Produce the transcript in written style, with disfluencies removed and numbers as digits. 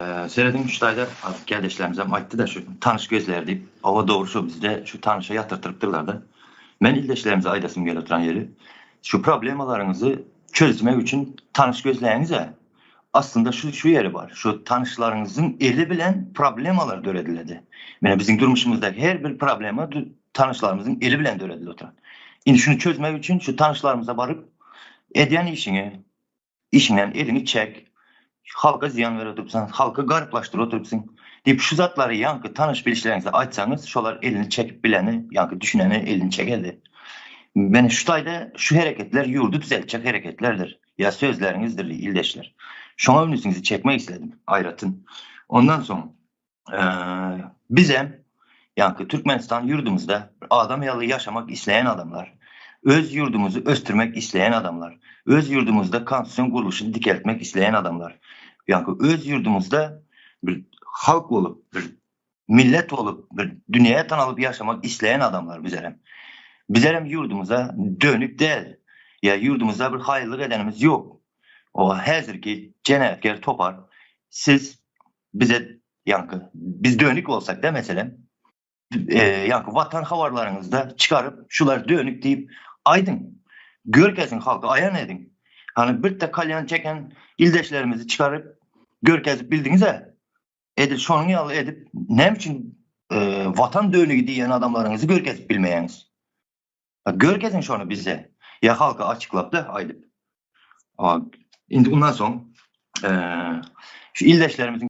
Serediň şu taýda kärdeşlerimizem aýtdy-da şu tanyş gözleýär diýip. Hawa dogry şo bizde şu tanyşa ýatyrtyrypdyrlar-da. Men ildeşlerimize aýdasym gelip oturan ýeri şu problemalaryňyzy çözmek üçin tanyş gözläňiz-ä. Aslynda şu şu ýeri bar. Şu tanyşlaryňyzyň eli bilen problemalar dörediledi. Mine biziň durmuşymyzdaky her bir problema tanyşlarymyzyň eli bilen döredilip oturan. Indi şuny çözmek üçin şu tanyşlarymyza baryp edýän işiňi Işiňden eliňi çek, halka zyýan berip oturypsyň, halky garyplaşdyryp oturypsyň diýip şu zatlary ýaňky tanyş-bilişleriňize aýtsaňyz, şolar elini çekip bileni, ýaňky düşüneni elini çekerdi. Meni şu taýda şu hereketler ýurdy düzeltjek hereketlerdir ýa sözleriňizdir ildeşler. Şoňa ünsüňizi çekmek isledim aýratyn. Ondan soň Bizem, ýaňky Türkmenistan ýurdumyzda adam ýaly ýaşamak isleýän adamlar, öz ýurdumyzy ösdürmek isleýän adamlar, öz ýurdumyzda konstitusion gurluşy dikeltmek isleýän adamlar, ýaňky öz ýurdumyzda bir halk bolup, bir millet bolup, bir dünýäye tanalyp ýaşamak isleýän adamlar bizerem. Bizerem ýurdumyza dönük däl, ýa ýurdumyza bir haýyrlyk edenimiz ýok. O häzirki jenaýatker topar siz Bize ýaňky biz dönük bolsak-da meselem, ýaňky watan habarlaryňyzda çykaryp şular dönük diýip aýdyň. Görkezin halka aýan ediň. Hany birde kalýan çeken ildeşlerimizi çykaryp görkezip bildiňiz-ä. Edil şonuň ýaly edip näme üçin watan dönügi diýen adamlaryňyzy görkezip bilmeýäňiz? Görkezin şony bize. Ýa halka açyklap-da aýdyp. Indi undan soň şu ildeşlerimiziň.